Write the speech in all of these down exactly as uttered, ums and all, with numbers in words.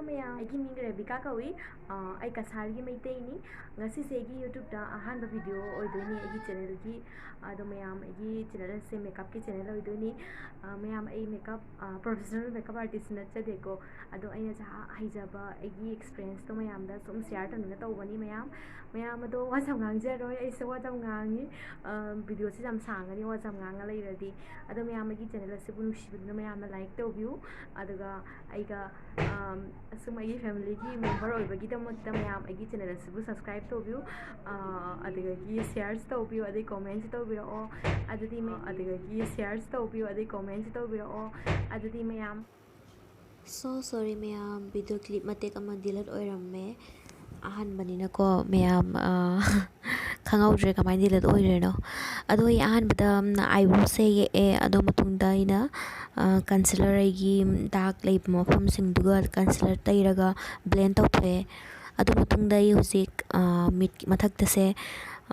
ꯃꯌꯥꯝ, ꯑꯩꯒꯤ ꯃꯤꯡ ꯔꯦꯕꯤꯀꯥ ꯀꯧꯏ꯫ ꯑ, ꯑꯩ ꯀꯁꯥꯔꯒꯤ ꯃꯩꯇꯩꯅꯤ꯫ ꯉꯁꯤꯁꯦ ꯑꯩꯒꯤ YouTubeꯇ ꯑꯍꯥꯟꯕ video ꯑꯣꯏꯗꯣꯏꯅꯦ ꯑꯩꯒꯤ channelꯒꯤ꯫ ꯑꯗꯣ ꯃꯌꯥꯝ, ꯑꯩꯒꯤ channel ꯑꯁꯦ makeupꯀꯤ channel ꯑꯣꯏꯗꯣꯏꯅꯤ꯫ ꯑ, ꯃꯌꯥꯝ, ꯑꯩ makeup, ꯑ, professional makeup artist ꯅꯠꯆꯗꯦꯀꯣ꯫ ꯑꯗꯣ ꯑꯩꯅ ꯖꯍꯥ-, ꯍꯩꯖꯕ ꯑꯩꯒꯤ experienceꯇꯣ ꯃꯌꯥꯝꯗ ꯁꯨꯝ share ꯇꯧꯅꯤꯡꯅ ꯇꯧꯕꯅꯤ ꯃꯌꯥꯝ꯫ ꯃꯌꯥꯝ ꯑꯗꯣ ꯋꯥꯁꯨ ꯌꯥꯝ ꯉꯥꯡꯖꯔꯣꯏ, ꯑꯩꯁꯨ ꯋꯥꯁꯨ ꯌꯥꯝ ꯉꯥꯡꯉꯤ꯫ ꯑ, videoꯁꯦ ꯌꯥꯝ ꯁꯥꯡꯒꯅꯤ, ꯋꯥꯁꯨ ꯌꯥꯝ ꯉꯥꯡꯉ ꯂꯩꯔꯗꯤ꯫ ꯑꯗꯣ ꯃꯌꯥꯝ ꯑꯩꯒꯤ channel ꯑꯁꯤꯕꯨ ꯅꯨꯡꯁꯤꯕꯤꯗꯨꯅ ꯃꯌꯥꯝꯅ like ꯇꯧꯕꯤꯌꯨ꯫ ꯑꯗꯨꯒ ꯑꯩꯒ, ꯑꯝ, ꯑꯁꯨꯝ ꯑꯩꯒꯤ familyꯒꯤ member ꯑꯣꯏꯕꯒꯤꯗꯃꯛꯇ ꯃꯌꯥꯝ ꯑꯩꯒꯤ channel ꯑꯁꯤꯕꯨ subscribe ꯇꯧꯕꯤꯌꯨ꯫ ꯑ, ꯑꯗꯨꯗꯒꯤ shareꯁꯨ ꯇꯧꯕꯤꯌꯨ, ꯑꯗꯩ commentꯁꯨ ꯇꯧꯕꯤꯔꯛꯑꯣ꯫ ꯑꯗꯨꯗꯤ ꯃ-, ꯑꯗꯨꯗꯒꯤ shareꯁꯨ ꯇꯧꯕꯤꯌꯨ, ꯑꯗꯩ commentꯁꯨ ꯇꯧꯕꯤꯔꯛꯑꯣ꯫ ꯑꯗꯨꯗꯤ ꯃꯌꯥꯝ꯫ So sorry ꯃꯌꯥꯝ, video clip ꯃꯇꯦꯛ ꯑꯃ delete ꯑꯣꯏꯔꯝꯃꯦ꯫ ꯑꯍꯥꯟꯕꯅꯤꯅꯀꯣ ꯃꯌꯥꯝ, ꯑ, ꯈꯪꯍꯧꯗ꯭ꯔꯦ ꯀꯃꯥꯏꯅ delete ꯑꯣꯏꯔꯤꯅꯣ꯫ ꯑꯗꯣ ꯑꯩ ꯑꯍꯥꯟꯕꯗ, ꯎꯝ, eyebrows ꯁꯦ ꯌꯦꯛꯑꯦ, ꯑꯗꯣ ꯃꯇꯨꯡꯗ ꯑꯩꯅ, ꯑ, concealer, ꯑꯩꯒꯤ dark ꯂꯩꯕ ꯃꯐꯝꯁꯤꯡꯗꯨꯒ concealer ꯇꯩꯔꯒ blend ꯇꯧꯊꯣꯛꯑꯦ꯫ ꯑꯗꯨ ꯃꯇꯨꯡꯗ ꯑꯩ ꯍꯧꯖꯤꯛ, ꯑ, ꯃꯤꯠ ꯃꯊꯛꯇꯁꯦ,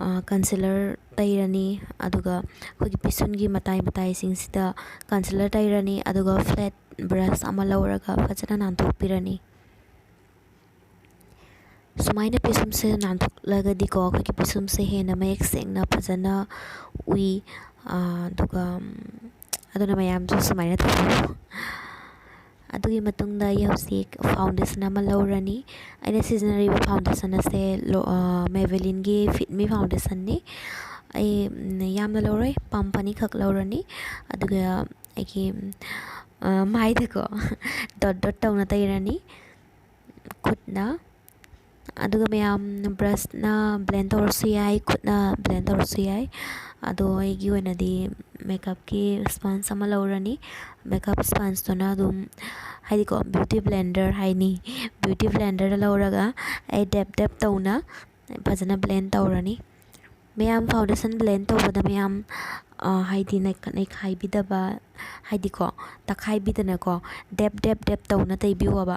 ꯑ, concealer ꯇꯩꯔꯅꯤ, ꯑꯗꯨꯒ ꯑꯩꯈꯣꯏꯒꯤ ꯄꯤꯁꯨꯝꯒꯤ ꯃꯇꯥꯏ ꯃꯇꯥꯏꯁꯤꯡꯁꯤꯗ concealer ꯇꯩꯔꯅꯤ, ꯑꯗꯨꯒ flat brush ꯑꯃ ꯂꯧꯔꯒ ꯐꯖꯅ ꯅꯥꯟꯊꯣꯛꯄꯤꯔꯅꯤ꯫ ꯁꯨꯃꯥꯏꯅ ꯄꯤꯁꯨꯝꯁꯦ ꯅꯥꯟꯊꯣꯛꯂꯒꯗꯤꯀꯣ, ꯑꯩꯈꯣꯏꯒꯤ ꯄꯤꯁꯨꯝꯁꯦ ꯍꯦꯟꯅ ꯃꯌꯦꯛ ꯁꯦꯡꯅ ꯐꯖꯅ ꯎꯏ꯫ ꯑꯥ, ꯑꯗꯨꯒ, ꯎꯝ, ꯑꯗꯨꯅ ꯃꯌꯥꯝꯁꯨ ꯁꯨꯃꯥꯏꯅ ꯇꯧꯕꯤꯌꯨ꯫ ꯑꯗꯨꯒꯤ ꯃꯇꯨꯡꯗ ꯑꯩ ꯍꯧꯖꯤꯛ foundation ꯑꯃ ꯂꯧꯔꯅꯤ꯫ ꯑꯩꯅ ꯁꯤꯖꯤꯟꯅꯔꯤꯕ foundation ꯑꯁꯦ ꯂꯣ-, ꯑꯥ, Maybellineꯒꯤ Fit Me foundationꯅꯤ꯫ ꯑꯩ, ꯎꯝ, ꯌꯥꯝꯅ ꯂꯧꯔꯣꯏ, pump ꯑꯅꯤꯈꯛ ꯂꯧꯔꯅꯤ꯫ ꯑꯗꯨꯒ ꯑꯩꯒꯤ, ꯎꯝ, ꯑꯥ, ꯃꯥꯏꯗꯀꯣ dot dot ꯇꯧꯅ ꯇꯩꯔꯅꯤ ꯈꯨꯠꯅ꯫ ꯑꯗꯨꯒ ꯃꯌꯥꯝ brushꯅ blend ꯇꯧꯔꯁꯨ ꯌꯥꯏ, ꯈꯨꯠꯅ blend ꯇꯧꯔꯁꯨ ꯌꯥꯏ꯫ ꯑꯗꯣ ꯑꯩꯒꯤ ꯑꯣꯏꯅꯗꯤ makeupꯀꯤ sponge ꯑꯃ ꯂꯧꯔꯅꯤ꯫ Makeup spongeꯇꯨꯅ ꯑꯗꯨꯝ, ꯍꯥꯏꯗꯤꯀꯣ, beauty blender ꯍꯥꯏꯅꯤ꯫ Beauty blenderꯗ ꯂꯧꯔꯒ ꯑꯩ dab dab ꯇꯧꯅ ꯐꯖꯅ blend ꯇꯧꯔꯅꯤ꯫ ꯃꯌꯥꯝ foundation blend ꯇꯧꯕꯗ ꯃꯌꯥꯝ, ꯑ, ꯍꯥꯏꯗꯤ ꯅꯩꯈ-, ꯅꯩꯈꯥꯏꯕꯤꯗꯕ, ꯍꯥꯏꯗꯤꯀꯣ, ꯇꯛꯈꯥꯏꯕꯤꯗꯅꯀꯣ, dab dab dab ꯇꯧꯅ ꯇꯩꯕꯤꯌꯣꯕ꯫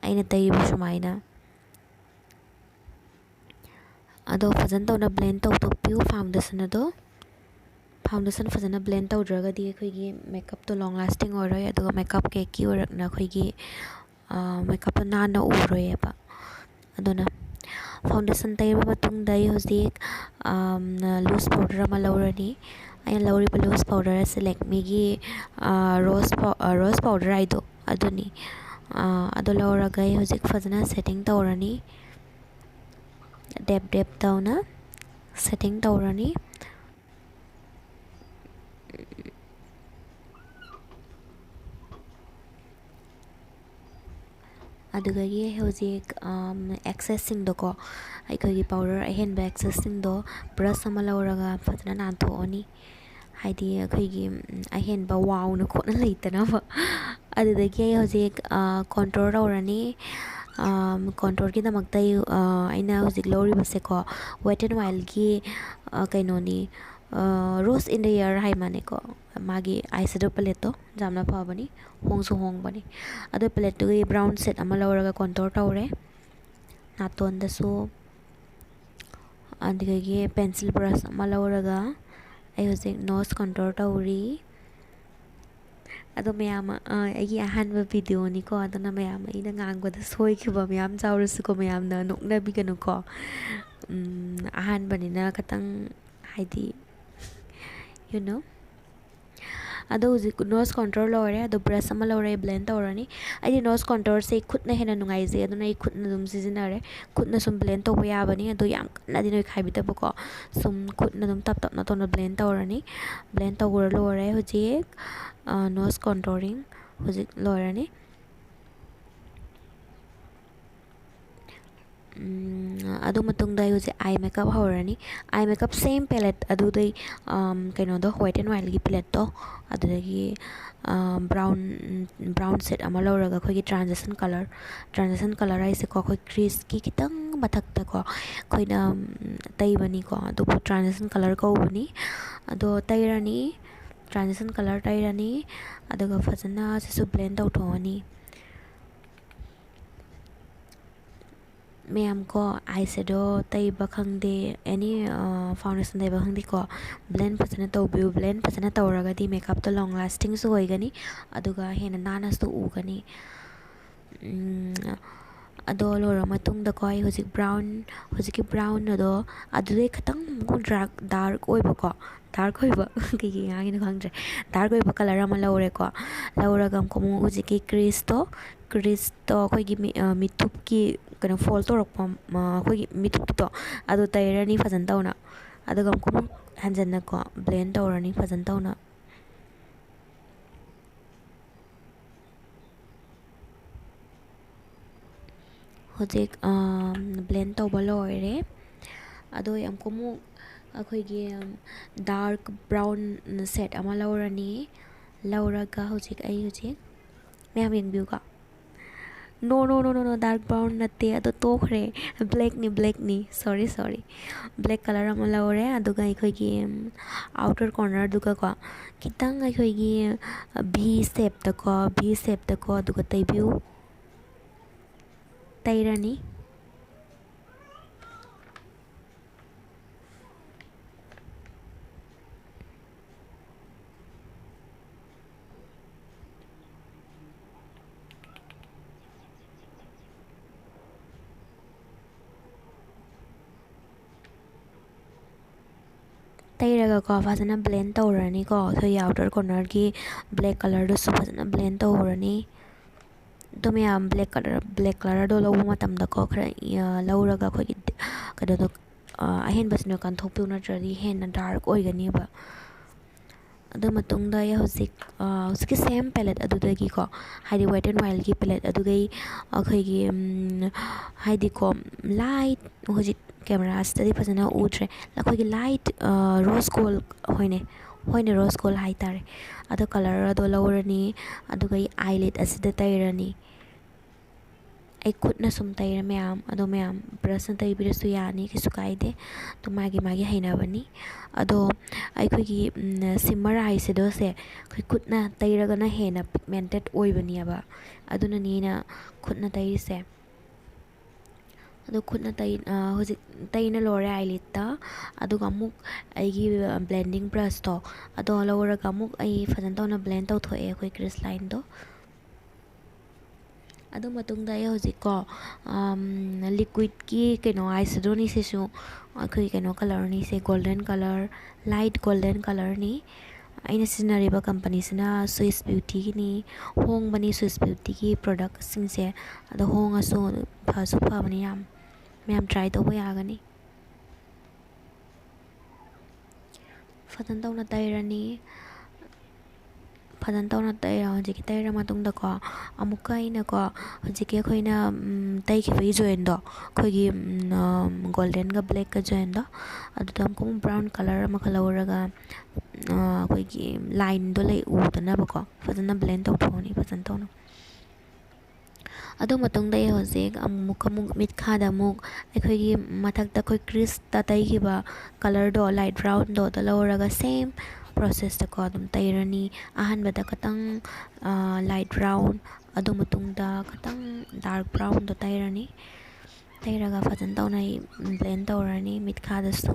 ꯑꯩꯅ ꯇꯩꯔꯤꯕ ꯁꯨꯃꯥꯏꯅ꯫ ꯑꯗꯣ ꯐꯖꯅ ꯇꯧꯅ blend ꯇꯧꯊꯣꯛꯄꯤꯌꯨ foundation ꯑꯗꯣ꯫ Foundation ꯐꯖꯅ blend ꯇꯧꯗ꯭ꯔꯒꯗꯤ ꯑꯩꯈꯣꯏꯒꯤ makeupꯇꯣ long lasting ꯑꯣꯏꯔꯣꯏ, ꯑꯗꯨꯒ makeup cakeꯀꯤ ꯑꯣꯏꯔꯛꯅ ꯑꯩꯈꯣꯏꯒꯤ, ꯃꯦꯀꯞꯇꯣ ꯅꯥꯟꯅ ꯎꯔꯣꯏꯌꯦꯕ꯫ ꯑꯗꯨꯅ foundation ꯇꯩꯔꯕ ꯃꯇꯨꯡꯗ ꯑꯩ ꯍꯧꯖꯤꯛ ꯂꯨꯁ ꯄꯥꯎꯗꯔ ꯑꯃ ꯂꯧꯔꯅꯤ꯫ ꯑꯩꯅ ꯂꯧꯔꯤꯕ ꯂꯨꯁ ꯄꯥꯎꯗꯔ ꯑꯁꯤ ꯂꯦꯛꯃꯤꯒꯤ ꯔꯣꯁ ꯔꯣꯁ ꯄꯥꯎꯗꯔ ꯍꯥꯏꯗꯣ ꯑꯗꯨꯅꯤ꯫ ꯑꯗꯨ ꯂꯧꯔꯒ ꯑꯩ ꯍꯧꯖꯤꯛ ꯐꯖꯅ ꯁꯦꯠꯇꯤꯡ ꯇꯧꯔꯅꯤ꯫ ꯗꯦꯞ ꯗꯦꯞ ꯇꯧꯅ ꯁꯦꯠꯇꯤꯡ ꯇꯧꯔꯅꯤ꯫ ꯑꯗꯨꯗꯒꯤ ꯍꯧꯖꯤꯛ ꯑꯦꯛꯁꯦꯁꯁꯤꯡꯗꯣꯀꯣ, ꯑꯩꯈꯣꯏꯒꯤ ꯄꯥꯎꯗꯔ ꯑꯍꯦꯟꯕ ꯑꯦꯛꯁꯦꯁꯁꯤꯡꯗꯣ ꯕ꯭ꯔꯁ ꯑꯃ ꯂꯧꯔꯒ ꯐꯖꯅ ꯅꯥꯟꯊꯣꯛꯑꯅꯤ꯫ ꯍꯥꯏꯗꯤ ꯑꯩꯈꯣꯏꯒꯤ ꯑꯍꯦꯟꯕ ꯋꯥꯎꯅ ꯈꯣꯠꯅ ꯂꯩꯇꯅꯕ꯫ ꯑꯗꯨꯗꯒꯤ ꯑꯩ ꯍꯧꯖꯤꯛ ꯀꯣꯟꯇꯣꯔ ꯇꯧꯔꯅꯤ꯫ ꯀꯣꯟꯇꯣꯔꯒꯤꯗꯃꯛꯇ ꯑꯩ ꯑꯩꯅ ꯍꯧꯖꯤꯛ ꯂꯧꯔꯤꯕꯁꯦꯀꯣ, Wet n Wildꯒꯤ ꯀꯩꯅꯣꯅꯤ, Rose in the Air ꯍꯥꯏ ꯃꯥꯅꯦꯀꯣ꯫ ꯃꯥꯒꯤ eyeshadow paletteꯇꯣ ꯌꯥꯝꯅ ꯐꯕꯅꯤ, ꯍꯣꯡꯁꯨ ꯍꯣꯡꯕꯅꯤ꯫ ꯑꯗꯣ paletteꯇꯨꯒꯤ brown shade ꯑꯃ ꯂꯧꯔꯒ ꯀꯣꯟꯇꯣꯔ ꯇꯧꯔꯦ ꯅꯥꯇꯣꯟꯗꯁꯨ꯫ ꯑꯗꯨꯗꯒꯤ pencil brush ꯑꯃ ꯂꯧꯔꯒ ꯑꯩ ꯍꯧꯖꯤꯛ nose contour ꯇꯧꯔꯤ꯫ ꯑꯗꯣ ꯃꯌꯥꯝ, ꯑ, ꯑꯩꯒꯤ ꯑꯍꯥꯟꯕ videoꯅꯤꯀꯣ, ꯑꯗꯨꯅ ꯃꯌꯥꯝ ꯑꯩꯅ ꯉꯥꯡꯕꯗ ꯁꯣꯏꯈꯤꯕ ꯃꯌꯥꯝ ꯌꯥꯎꯔꯁꯨꯀꯣ, ꯃꯌꯥꯝꯅ ꯅꯣꯛꯅꯕꯤꯒꯅꯨꯀꯣ꯫ ꯎꯝ, ꯑꯍꯥꯟꯕꯅꯤꯅ ꯈꯤꯇꯪ ꯍꯥꯏꯗꯤ, you know꯫ ꯑꯗꯣ ꯍꯧꯖꯤꯛ nose contour ꯂꯣꯏꯔꯦ꯫ ꯑꯗꯣ brush ꯑꯃ ꯂꯧꯔꯦ, blend ꯇꯧꯔꯅꯤ꯫ ꯑꯩꯗꯤ nose contourꯁꯦ ꯈꯨꯠꯅ ꯍꯦꯟꯅ ꯅꯨꯡꯉꯥꯏꯖꯩ, ꯑꯗꯨꯅ ꯑꯩ ꯈꯨꯠꯅ ꯑꯗꯨꯝ ꯁꯤꯖꯤꯟꯅꯔꯦ꯫ ꯈꯨꯠꯅ ꯁꯨꯝ blend ꯇꯧꯕ ꯌꯥꯕꯅꯤ, ꯑꯗꯣ ꯌꯥꯝ ꯀꯟꯅꯗꯤ ꯅꯣꯏꯈꯥꯏꯕꯤꯗꯕꯀꯣ꯫ ꯁꯨꯝ ꯈꯨꯠꯅ ꯑꯗꯨꯝ ꯇꯞ ꯇꯞꯅ ꯇꯧꯅ blend ꯇꯧꯔꯅꯤ꯫ Blend ꯇꯧꯕ ꯂꯣꯏꯔꯦ ꯍꯧꯖꯤꯛ꯫ Nose contouring ꯍꯧꯖꯤꯛ ꯂꯣꯏꯔꯅꯤ꯫ ꯎꯝ, ꯑꯗꯨ ꯃꯇꯨꯡꯗ ꯑꯩ ꯍꯧꯖꯤꯛ eye makeup ꯍꯧꯔꯅꯤ꯫ Eye makeup same palette ꯑꯗꯨꯗꯩ, ꯑꯝ, ꯀꯩꯅꯣꯗꯣ, Wet n Wildꯒꯤ paletteꯇꯣ, ꯑꯗꯨꯗꯒꯤ, ꯑꯝ, brown, brown shade ꯑꯃ ꯂꯧꯔꯒ ꯑꯩꯈꯣꯏꯒꯤ transition colour, transition colour ꯍꯥꯏꯁꯦꯀꯣ, ꯑꯩꯈꯣꯏ creaseꯀꯤ ꯈꯤꯇꯪ ꯃꯊꯛꯇꯀꯣ ꯑꯩꯈꯣꯏꯅ, ꯎꯝ, ꯇꯩꯕꯅꯤꯀꯣ, ꯑꯗꯨꯕꯨ transition colour ꯀꯧꯕꯅꯤ꯫ ꯑꯗꯣ ꯇꯩꯔꯅꯤ, transition colour ꯇꯩꯔꯅꯤ, ꯑꯗꯨꯒ ꯐꯖꯅ ꯁꯤꯁꯨ blend ꯇꯧꯊꯣꯛꯑꯅꯤ꯫ ꯃꯌꯥꯝ ꯀꯣ, eyeshadow ꯇꯩꯕ ꯈꯪꯗꯦ, any, ꯑ, foundation ꯇꯩꯕ ꯈꯪꯗꯦꯀꯣ, blend ꯐꯖꯅ ꯇꯧꯕꯤꯌꯨ꯫ Blend ꯐꯖꯅ ꯇꯧꯔꯒꯗꯤ makeupꯇꯣ long lastingꯁꯨ ꯑꯣꯏꯒꯅꯤ, ꯑꯗꯨꯒ ꯍꯦꯟꯅ ꯅꯥꯟꯅꯁꯨ ꯎꯒꯅꯤ꯫ ꯎꯝ, ꯑꯗꯣ ꯂꯣꯏꯔ ꯃꯇꯨꯡꯗꯀꯣ, ꯑꯩ ꯍꯧꯖꯤꯛ ꯕ꯭ꯔꯥꯎꯟ, ꯍꯧꯖꯤꯛꯀꯤ ꯕ꯭ꯔꯥꯎꯟ ꯑꯗꯣ ꯑꯗꯨꯗꯩ ꯈꯤꯇꯪ ꯑꯃꯨꯛ ꯗꯥꯔꯛ, ꯗꯥꯔꯛ ꯑꯣꯏꯕꯀꯣ, ꯗꯥꯔꯛ ꯑꯣꯏꯕ, ꯀꯩꯀꯩ ꯉꯥꯡꯉꯤꯅꯣ ꯈꯪꯗ꯭ꯔꯦ꯫ ꯗꯥꯔꯛ ꯑꯣꯏꯕ ꯀꯂꯔ ꯑꯃ ꯂꯧꯔꯦꯀꯣ꯫ ꯂꯧꯔꯒ ꯑꯃꯨꯛ, ꯑꯃꯨꯛ ꯍꯧꯖꯤꯛꯀꯤ ꯀ꯭ꯔꯤꯁꯇꯣ, ꯀ꯭ꯔꯤꯁꯇꯣ ꯑꯩꯈꯣꯏꯒꯤ ꯃꯤ-, ꯑ, ꯃꯤꯠꯊꯨꯞꯀꯤ ꯀꯩꯅꯣ ꯐꯣꯜ ꯇꯧꯔꯛꯄ, ꯑ, ꯑꯩꯈꯣꯏꯒꯤ ꯃꯤꯠꯊꯨꯞꯀꯤꯗꯣ, ꯑꯗꯨ ꯇꯩꯔꯅꯤ ꯐꯖꯅ ꯇꯧꯅ꯫ ꯑꯗꯨꯒ ꯑꯃꯨꯛ, ꯑꯃꯨꯛ ꯍꯟꯖꯟꯅꯀꯣ, ꯕ꯭ꯂꯦꯟ ꯇꯧꯔꯅꯤ ꯐꯖꯅ ꯇꯧꯅ꯫ ꯍꯧꯖꯤꯛ, ꯑꯥ, ꯕ꯭ꯂꯦꯟ ꯇꯧꯕ ꯂꯣꯏꯔꯦ꯫ ꯑꯗꯣ ꯑꯃꯨꯛꯀ ꯑꯃꯨꯛ ꯑꯩꯈꯣꯏꯒꯤ ꯗꯥꯔꯛ ꯕ꯭ꯔꯥꯎꯟ ꯁꯦꯠ ꯑꯃ ꯂꯧꯔꯅꯤ꯫ ꯂꯧꯔꯒ ꯍꯧꯖꯤꯛ ꯑꯩ ꯍꯧꯖꯤꯛ, ꯃꯌꯥꯝ ꯌꯦꯡꯕꯤꯌꯨꯀꯣ꯫ No, no, no, no, no, dark brown ꯅꯠꯇꯦ, ꯑꯗꯣ ꯇꯣꯛꯈ꯭ꯔꯦ꯫ ꯕ꯭ꯂꯦꯛꯅꯤ, ꯕ꯭ꯂꯦꯛꯅꯤ꯫ Sorry, sorry꯫ ꯕ꯭ꯂꯦꯛ ꯀꯂꯔ ꯑꯃ ꯂꯧꯔꯦ, ꯑꯗꯨꯒ ꯑꯩꯈꯣꯏꯒꯤ, ꯎꯝ, ꯑꯥꯎꯇꯔ ꯀꯣꯔꯅꯔꯗꯨꯒꯀꯣ, ꯈꯤꯇꯪ ꯑꯩꯈꯣꯏꯒꯤ, ꯑ, ꯚꯤ ꯁꯦꯞꯇꯀꯣ, ꯚꯤ ꯁꯦꯞꯇꯀꯣ, ꯑꯗꯨꯒ ꯇꯩꯕꯤꯌꯨ꯫ ꯇꯩꯔꯅꯤ꯫ ꯇꯩꯔꯒꯀꯣ, ꯐꯖꯅ ꯕ꯭ꯂꯦꯟ ꯇꯧꯔꯅꯤꯀꯣ꯫ ꯑꯩꯈꯣꯏꯒꯤ ꯑꯥꯎꯇꯔ ꯀꯣꯔꯅꯔꯒꯤ ꯕ꯭ꯂꯦꯛ ꯀꯂꯔꯗꯨꯁꯨ ꯐꯖꯅ ꯕ꯭ꯂꯦꯟ ꯇꯧꯔꯅꯤ꯫ ꯑꯗꯣ ꯃꯌꯥꯝ, ꯕ꯭ꯂꯦꯛ ꯀꯂꯔ, ꯕ꯭ꯂꯦꯛ ꯀꯂꯔꯗꯣ ꯂꯧꯕ ꯃꯇꯝꯗꯀꯣ, ꯈꯔ, ꯑ, ꯂꯧꯔꯒ ꯑꯩꯈꯣꯏꯒꯤ ꯀꯩꯅꯣꯗꯣ, ꯑ, ꯑꯍꯦꯟꯕꯁꯤꯡꯗꯣ ꯀꯟꯊꯣꯛꯄꯤꯌꯨ, ꯅꯠꯇ꯭ꯔꯗꯤ ꯍꯦꯟꯅ ꯗꯥꯔꯛ ꯑꯣꯏꯒꯅꯦꯕ꯫ ꯑꯗꯨ ꯃꯇꯨꯡꯗ ꯑꯩ ꯍꯧꯖꯤꯛ, ꯑ, ꯍꯧꯖꯤꯛꯀꯤ ꯁꯦꯝ ꯄꯦꯂꯦꯠ ꯑꯗꯨꯗꯒꯤꯀꯣ, ꯍꯥꯏꯗꯤ Wet n Wildꯒꯤ ꯄꯦꯂꯦꯠ ꯑꯗꯨꯗꯒꯤ ꯑꯩꯈꯣꯏꯒꯤ, ꯎꯝ, ꯍꯥꯏꯗꯤꯀꯣ, ꯂꯥꯏꯠ, ꯍꯧꯖꯤꯛ ꯀꯦꯃꯦꯔꯥꯁꯤꯗꯗꯤ ꯐꯖꯅ ꯎꯗ꯭ꯔꯦ, ꯑꯩꯈꯣꯏꯒꯤ ꯂꯥꯏꯠ, ꯑ, ꯔꯣꯁ ꯒꯣꯜ, ꯍꯣꯏꯅꯦ, ꯍꯣꯏꯅꯦ, ꯔꯣꯁ ꯒꯣꯜ ꯍꯥꯏꯇꯥꯔꯦ꯫ ꯑꯗꯣ ꯀꯂꯔ ꯑꯗꯣ ꯂꯧꯔꯅꯤ, ꯑꯗꯨꯒ ꯑꯩ ꯑꯥꯏꯂꯤꯠ ꯑꯁꯤꯗ ꯇꯩꯔꯅꯤ꯫ ꯑꯩ ꯈꯨꯠꯅ ꯁꯨꯝ ꯇꯩꯔꯦ ꯃꯌꯥꯝ, ꯑꯗꯣ ꯃꯌꯥꯝ ꯕ꯭ꯔꯁꯅ ꯇꯩꯕꯤꯔꯁꯨ ꯌꯥꯅꯤ, ꯀꯩꯁꯨ ꯀꯥꯏꯗꯦ꯫ ꯑꯗꯣ ꯃꯥꯒꯤ ꯃꯥꯒꯤ ꯍꯩꯅꯕꯅꯤ꯫ ꯑꯗꯣ ꯑꯩꯈꯣꯏꯒꯤ, ꯎꯝ, ꯁꯤꯃꯔ ꯑꯥꯏ ꯁꯦꯗꯣꯁꯦ ꯑꯩꯈꯣꯏ ꯈꯨꯠꯅ ꯇꯩꯔꯒꯅ ꯍꯦꯟꯅ ꯄꯤꯒꯃꯦꯟꯇꯦꯠ ꯑꯣꯏꯕꯅꯦꯕ꯫ ꯑꯗꯨꯅꯅꯤ ꯑꯩꯅ ꯈꯨꯠꯅ ꯇꯩꯔꯤꯁꯦ꯫ ꯑꯗꯣ ꯈꯨꯠꯅ ꯇꯩ-, ꯑ, ꯍꯧꯖꯤꯛ ꯇꯩꯅ ꯂꯣꯏꯔꯦ ꯑꯥꯏꯂꯤꯠꯇ꯫ ꯑꯗꯨꯒ ꯑꯃꯨꯛ ꯑꯩꯒꯤ, ꯑ, ꯕ꯭ꯂꯦꯟꯗꯤꯡ ꯕ꯭ꯔꯁꯇꯣ, ꯑꯗꯣ ꯂꯧꯔꯒ ꯑꯃꯨꯛ ꯑꯩ ꯐꯖꯅ ꯇꯧꯅ ꯕ꯭ꯂꯦꯟ ꯇꯧꯊꯣꯛꯑꯦ ꯑꯩꯈꯣꯏ ꯀ꯭ꯔꯤꯁ ꯂꯥꯏꯟꯗꯣ꯫ ꯑꯗꯨ ꯃꯇꯨꯡꯗ ꯑꯩ ꯍꯧꯖꯤꯛꯀꯣ, ꯂꯤꯀ꯭ꯋꯤꯠꯀꯤ ꯀꯩꯅꯣ ꯑꯥꯏ ꯁꯦꯗꯣꯅꯤ꯫ ꯁꯤꯁꯨ ꯑꯩꯈꯣꯏ ꯀꯩꯅꯣ ꯀꯂꯔꯅꯤ꯫ ꯁꯦ ꯒꯣꯜꯗꯟ ꯀꯂꯔ, ꯂꯥꯏꯠ ꯒꯣꯜꯗꯟ ꯀꯂꯔꯅꯤ꯫ ꯑꯩꯅ ꯁꯤꯖꯤꯟꯅꯔꯤꯕ ꯀꯝꯄꯅꯤꯁꯤꯅ ꯁ꯭ꯋꯤꯁ ꯕ꯭ꯌꯨꯇꯤꯒꯤꯅꯤ꯫ ꯍꯣꯡꯕꯅꯤ ꯁ꯭ꯋꯤꯁ ꯕ꯭ꯌꯨꯇꯤꯒꯤ ꯄ꯭ꯔꯗꯛꯁꯤꯡꯁꯦ꯫ ꯑꯗꯣ ꯍꯣꯡꯉꯁꯨ ꯐꯁꯨ ꯐꯕꯅꯤ ꯌꯥꯝ꯫ ꯃꯌꯥꯝ ꯇ꯭ꯔꯥꯏ ꯇꯧꯕ ꯌꯥꯒꯅꯤ꯫ ꯐꯖꯅ ꯇꯧꯅ ꯇꯩꯔꯅꯤ꯫ ꯐꯖꯅ ꯇꯧꯅ ꯇꯩꯔ, ꯍꯧꯖꯤꯛꯀꯤ ꯇꯩꯔ ꯃꯇꯨꯡꯗꯀꯣ, ꯑꯃꯨꯛꯀ ꯑꯩꯅꯀꯣ, ꯍꯧꯖꯤꯛꯀꯤ ꯑꯩꯈꯣꯏꯅ, ꯎꯝ, ꯇꯩꯈꯤꯕꯒꯤ ꯖꯣꯏꯟꯗꯣ, ꯑꯩꯈꯣꯏꯒꯤ, ꯎꯝ, ꯑ, ꯒꯣꯜꯗꯟꯒ ꯕ꯭ꯂꯦꯛꯀ ꯖꯣꯏꯟꯗꯣ, ꯑꯗꯨꯗ ꯑꯃꯨꯛꯀ ꯕ꯭ꯔꯥꯎꯟ ꯀꯂꯔ ꯑꯃꯒ ꯂꯧꯔꯒ, ꯑ, ꯑꯩꯈꯣꯏꯒꯤ ꯂꯥꯏꯟꯗꯣ ꯂꯩ ꯎꯗꯅꯕꯀꯣ, ꯐꯖꯅ ꯕ꯭ꯂꯦꯟ ꯇꯧꯊꯣꯛꯑꯅꯤ ꯐꯖꯅ ꯇꯧꯅ꯫ ꯑꯗꯨ ꯃꯇꯨꯡꯗ ꯑꯩ ꯍꯧꯖꯤꯛ ꯑꯃꯨꯛ, ꯑꯃꯨꯛ ꯃꯤꯠꯈꯥꯗ ꯑꯃꯨꯛ ꯑꯩꯈꯣꯏꯒꯤ ꯃꯊꯛꯇ ꯑꯩꯈꯣꯏ ꯀ꯭ꯔꯤꯁꯇ ꯇꯩꯈꯤꯕ ꯀꯂꯔꯗꯣ, ꯂꯥꯏꯠ ꯕ꯭ꯔꯥꯎꯟꯗꯣ, ꯑꯗꯨ ꯂꯧꯔꯒ ꯁꯦꯝ ꯄ꯭ꯔꯣꯁꯦꯁꯇꯀꯣ ꯑꯗꯨꯝ ꯇꯩꯔꯅꯤ꯫ ꯑꯍꯥꯟꯕꯗ ꯈꯇꯪ, ꯑ, ꯂꯥꯏꯠ ꯕ꯭ꯔꯥꯎꯟ, ꯑꯗꯨ ꯃꯇꯨꯡꯗ ꯈꯇꯪ ꯗꯥꯔꯛ ꯕ꯭ꯔꯥꯎꯟꯗꯣ ꯇꯩꯔꯅꯤ꯫ ꯇꯩꯔꯒ ꯐꯖꯅ ꯇꯧꯅ ꯑꯩ ꯕ꯭ꯂꯦꯟ ꯇꯧꯔꯅꯤ ꯃꯤꯠꯈꯥꯗꯁꯨ꯫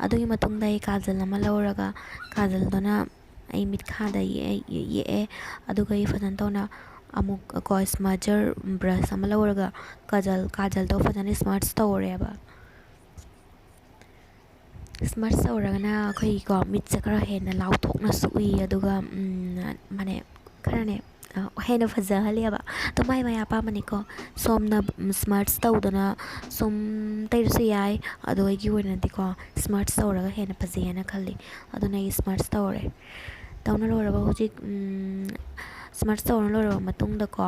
ꯑꯗꯨꯒꯤ ꯃꯇꯨꯡꯗ ꯑꯩ ꯀꯥꯖꯜ ꯑꯃ ꯂꯧꯔꯒ, ꯀꯥꯖꯜꯗꯨꯅ ꯑꯩ ꯃꯤꯠꯈꯥꯗ ꯌꯦꯛꯑꯦ, ꯌꯦꯛꯑꯦ꯫ ꯑꯗꯨꯒ ꯑꯩ ꯐꯖꯅ ꯇꯧꯅ ꯑꯃꯨꯛ ꯀꯣ ꯁ꯭ꯃꯖꯔ ꯕ꯭ꯔꯁ ꯑꯃ ꯂꯧꯔꯒ ꯀꯥꯖꯜ, ꯀꯥꯖꯜꯗꯣ ꯐꯖꯅ ꯁ꯭ꯃꯖ ꯇꯧꯔꯦꯕ꯫ ꯁ꯭ꯃꯖ ꯇꯧꯔꯒꯅ ꯑꯩꯈꯣꯏꯒꯤꯀꯣ ꯃꯤꯠꯁꯦ ꯈꯔ ꯍꯦꯟꯅ ꯂꯥꯎꯊꯣꯛꯅꯁꯨ ꯎꯏ, ꯑꯗꯨꯒ, ꯎꯝ, ꯃꯥꯅꯦ, ꯈꯔꯅꯦ, ꯑ, ꯍꯦꯟꯅ ꯐꯖꯍꯜꯂꯦꯕ꯫ ꯑꯗꯣ ꯃꯥꯏ ꯃꯥꯏ ꯑꯄꯥꯝꯕꯅꯤꯀꯣ꯫ ꯁꯣꯝꯅ, ꯎꯝ, ꯁ꯭ꯃꯖ ꯇꯧꯗꯅ ꯁꯨꯝ ꯇꯩꯔꯁꯨ ꯌꯥꯏ꯫ ꯑꯗꯣ ꯑꯩꯒꯤ ꯑꯣꯏꯅꯗꯤꯀꯣ ꯁ꯭ꯃꯖ ꯇꯧꯔꯒ ꯍꯦꯟꯅ ꯐꯖꯩ ꯍꯥꯏꯅ ꯈꯜꯂꯤ꯫ ꯑꯗꯨꯅ ꯑꯩ ꯁ꯭ꯃꯖ ꯇꯧꯔꯦ꯫ ꯇꯧꯅ ꯂꯣꯏꯔꯕ ꯍꯧꯖꯤꯛ, ꯎꯝ, ꯁ꯭ꯃꯖ ꯇꯧꯅ ꯂꯣꯏꯔꯕ ꯃꯇꯨꯡꯗꯀꯣ,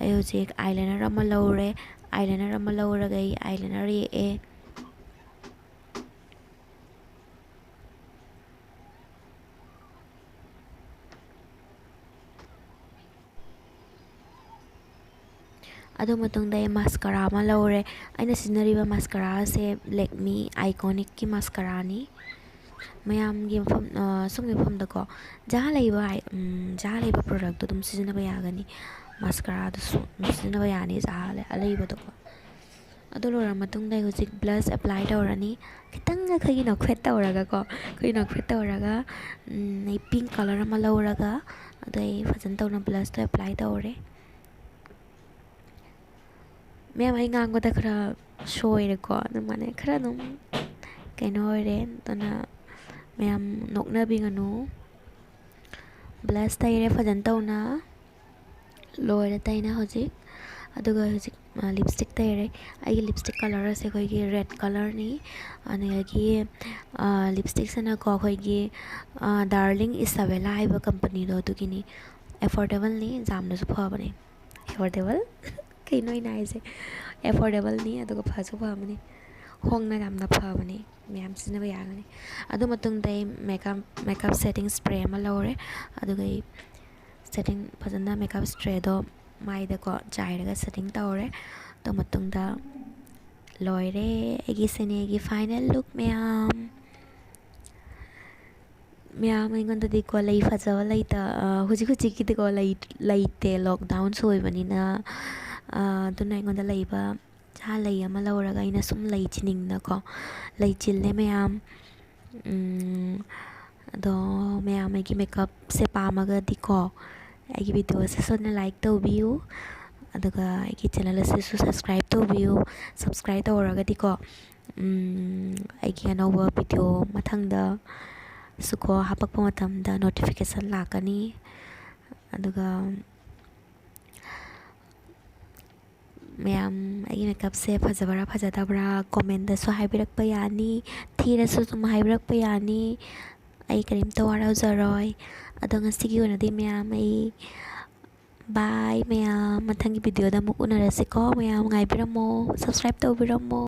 ꯑꯩ ꯍꯧꯖꯤꯛ ꯑꯥꯏꯂꯥꯏꯅꯔ ꯑꯃ ꯂꯧꯔꯦ꯫ ꯑꯥꯏꯂꯥꯏꯅꯔ ꯑꯃ ꯂꯧꯔꯒ ꯑꯩ ꯑꯥꯏꯂꯥꯏꯅꯔ ꯌꯦꯛꯑꯦ꯫ ꯑꯗꯨ ꯃꯇꯨꯡꯗ ꯑꯩ ꯃꯥꯁꯀꯔꯥ ꯑꯃ ꯂꯧꯔꯦ꯫ ꯑꯩꯅ ꯁꯤꯖꯤꯟꯅꯔꯤꯕ ꯃꯥꯁꯀꯔꯥ ꯑꯁꯦ ꯂꯦꯛꯃꯤ ꯑꯥꯏꯀꯣꯅꯤꯛꯀꯤ ꯃꯥꯁꯀꯔꯥꯅꯤ꯫ ꯃꯌꯥꯝꯒꯤ ꯃꯐꯝ, ꯑ, ꯁꯣꯝꯒꯤ ꯃꯐꯝꯗꯀꯣ, ꯖꯍꯥ ꯂꯩꯕ ꯑꯥꯏ-, ꯎꯝ, ꯖꯍꯥ ꯂꯩꯕ ꯄ꯭ꯔꯗꯛꯇꯣ ꯑꯗꯨꯝ ꯁꯤꯖꯤꯟꯅꯕ ꯌꯥꯒꯅꯤ꯫ ꯃꯥꯁꯀꯔꯥꯗꯨꯁꯨ ꯑꯗꯨꯝ ꯁꯤꯖꯤꯟꯅꯕ ꯌꯥꯅꯤ, ꯖꯍꯥ ꯂꯩ-, ꯑꯂꯩꯕꯗꯣꯀꯣ꯫ ꯑꯗꯨ ꯂꯣꯏꯔ ꯃꯇꯨꯡꯗ ꯑꯩ ꯍꯧꯖꯤꯛ ꯕ꯭ꯂꯁ ꯑꯦꯄ꯭ꯂꯥꯏ ꯇꯧꯔꯅꯤ꯫ ꯈꯤꯇꯪ ꯑꯩꯈꯣꯏꯒꯤ ꯅꯣꯛꯐꯦꯠ ꯇꯧꯔꯒꯀꯣ, ꯑꯩꯈꯣꯏꯒꯤ ꯅꯣꯛꯐꯦꯠ ꯇꯧꯔꯒ, ꯎꯝ, ꯑꯩ ꯄꯤꯡꯛ ꯀꯂꯔ ꯑꯃ ꯂꯧꯔꯒ, ꯑꯗꯣ ꯑꯩ ꯐꯖꯅ ꯇꯧꯅ ꯕ꯭ꯂꯁꯇꯣ ꯑꯦꯄ꯭ꯂꯥꯏ ꯇꯧꯔꯦ꯫ ꯃꯌꯥꯝ, ꯑꯩ ꯉꯥꯡꯕꯗ ꯈꯔ ꯁꯣꯏꯔꯦꯀꯣ, ꯑꯗꯨꯝ ꯃꯥꯅꯦ, ꯈꯔ ꯑꯗꯨꯝ ꯀꯩꯅꯣ ꯑꯣꯏꯔꯦ, ꯑꯗꯨꯅ ꯃꯌꯥꯝ ꯅꯣꯛꯅꯕꯤꯒꯅꯨ꯫ ꯕ꯭ꯂꯁ ꯇꯩꯔꯦ ꯐꯖꯅ ꯇꯧꯅ, ꯂꯣꯏꯔꯦ ꯇꯩꯅ ꯍꯧꯖꯤꯛ꯫ ꯑꯗꯨꯒ ꯍꯧꯖꯤꯛ ꯂꯤꯞꯁꯇꯤꯛ ꯇꯩꯔꯦ꯫ ꯑꯩꯒꯤ ꯂꯤꯞꯁꯇꯤꯛ ꯀꯂꯔꯁꯦ ꯑꯩꯈꯣꯏꯒꯤ ꯔꯦꯗ ꯀꯂꯔꯅꯤ꯫ ꯑꯗꯒꯤ ꯂꯤꯞꯁꯇꯤꯛꯁꯤꯅꯀꯣ ꯑꯩꯈꯣꯏꯒꯤ ꯗꯥꯔꯂꯤꯡ ꯏꯁꯥꯕꯦꯂꯥ ꯍꯥꯏꯕ ꯀꯝꯄꯅꯤꯗꯣ, ꯑꯗꯨꯒꯤꯅꯤ꯫ ꯑꯦꯐꯣꯔꯗꯦꯕꯜꯅꯤ, ꯌꯥꯝꯅꯁꯨ ꯐꯕꯅꯦ꯫ ꯑꯦꯐꯣꯔꯗꯦꯕꯜ? ꯀꯩꯅꯣ ꯑꯩꯅ ꯍꯥꯏꯁꯦ? ꯑꯦꯐꯣꯔꯗꯦꯕꯜꯅꯤ, ꯑꯗꯨꯒ ꯐꯁꯨ ꯐꯕꯅꯤ, ꯍꯣꯡꯅ ꯌꯥꯝꯅ ꯐꯕꯅꯤ, ꯃꯌꯥꯝ ꯁꯤꯖꯤꯟꯅꯕ ꯌꯥꯒꯅꯤ꯫ ꯑꯗꯨ ꯃꯇꯨꯡꯗ ꯑꯩ ꯃꯦꯀꯞ ꯃꯦꯀꯞ ꯁꯦꯇꯤꯡ ꯁ꯭ꯄ꯭ꯔꯦ ꯑꯃ ꯂꯧꯔꯦ꯫ ꯑꯗꯨꯒ ꯑꯩ ꯁꯦꯇꯤꯡ ꯐꯖꯅ, ꯃꯦꯀꯞ ꯁ꯭ꯄ꯭ꯔꯦꯗꯣ ꯃꯥꯏꯗꯀꯣ ꯆꯥꯏꯔꯒ ꯁꯦꯇꯤꯡ ꯇꯧꯔꯦ꯫ ꯑꯗꯨ ꯃꯇꯨꯡꯗ ꯂꯣꯏꯔꯦ ꯑꯩꯒꯤ ꯁꯦꯅꯦꯒꯤ ꯐꯥꯏꯅꯦꯜ ꯂꯨꯛ ꯃꯌꯥꯝ꯫ ꯃꯌꯥꯝ, ꯑꯩꯉꯣꯟꯗꯗꯤꯀꯣ ꯂꯩ ꯐꯖꯕ ꯂꯩꯇ-, ꯑ, ꯍꯧꯖꯤꯛ ꯍꯧꯖꯤꯛꯀꯤꯗꯤꯀꯣ ꯂꯩ-, ꯂꯩꯇꯦ, ꯂꯣꯛꯗꯥꯎꯟꯁꯨ ꯑꯣꯏꯕꯅꯤꯅ꯫ ꯑ, ꯑꯗꯨꯅ ꯑꯩꯉꯣꯟꯗ ꯂꯩꯕ ꯁꯥ ꯂꯩ ꯑꯃ ꯂꯧꯔꯒ ꯑꯩꯅ ꯁꯨꯝ ꯂꯩ ꯆꯤꯅꯤꯡꯗꯅꯀꯣ ꯂꯩ ꯆꯤꯜꯂꯦ ꯃꯌꯥꯝ꯫ ꯎꯝ, ꯑꯗꯣ ꯃꯌꯥꯝ ꯑꯩꯒꯤ ꯃꯦꯀꯞꯁꯦ ꯄꯥꯝꯃꯒꯗꯤꯀꯣ ꯑꯩꯒꯤ ꯚꯤꯗꯤꯑꯣꯁꯦ ꯁꯣꯏꯗꯅ ꯂꯥꯏꯛ ꯇꯧꯕꯤꯌꯨ, ꯑꯗꯨꯒ ꯑꯩꯒꯤ ꯆꯦꯅꯦꯜ ꯑꯁꯤꯁꯨ ꯁꯕꯁꯀ꯭ꯔꯥꯏꯞ ꯇꯧꯕꯤꯌꯨ꯫ ꯁꯕꯁꯀ꯭ꯔꯥꯏꯞ ꯇꯧꯔꯒꯗꯤꯀꯣ, ꯎꯝ, ꯑꯩꯒꯤ ꯑꯅꯧꯕ ꯚꯤꯗꯤꯑꯣ ꯃꯊꯪꯗꯁꯨꯀꯣ ꯍꯥꯄꯛꯄ ꯃꯇꯝꯗ ꯅꯣꯇꯤꯐꯤꯀꯦꯁꯟ ꯂꯥꯛꯀꯅꯤ꯫ ꯑꯗꯨꯒ ꯃꯌꯥꯝ, ꯑꯩꯒꯤ ꯃꯦꯀꯞꯁꯦ ꯐꯖꯕ꯭ꯔꯥ ꯐꯖꯗꯕ꯭ꯔꯥ ꯀꯣꯃꯦꯟꯗꯁꯨ ꯍꯥꯏꯕꯤꯔꯛꯄ ꯌꯥꯅꯤ, ꯊꯤꯔꯁꯨ ꯑꯗꯨꯝ ꯍꯥꯏꯕꯤꯔꯛꯄ ꯌꯥꯅꯤ, ꯑꯩ ꯀꯔꯤꯝꯇ ꯋꯥꯔꯧꯖꯔꯣꯏ꯫ ꯑꯗꯣ ꯉꯁꯤꯒꯤ ꯑꯣꯏꯅꯗꯤ ꯃꯌꯥꯝ, ꯑꯩ ꯕꯥꯏ ꯃꯌꯥꯝ, ꯃꯊꯪꯒꯤ ꯚꯤꯗꯤꯑꯣꯗ ꯑꯃꯨꯛ ꯎꯅꯔꯁꯤꯀꯣ꯫ ꯃꯌꯥꯝ ꯉꯥꯏꯕꯤꯔꯝꯃꯣ, ꯁꯕꯁꯀ꯭ꯔꯥꯏꯞ ꯇꯧꯕꯤꯔꯝꯃꯣ꯫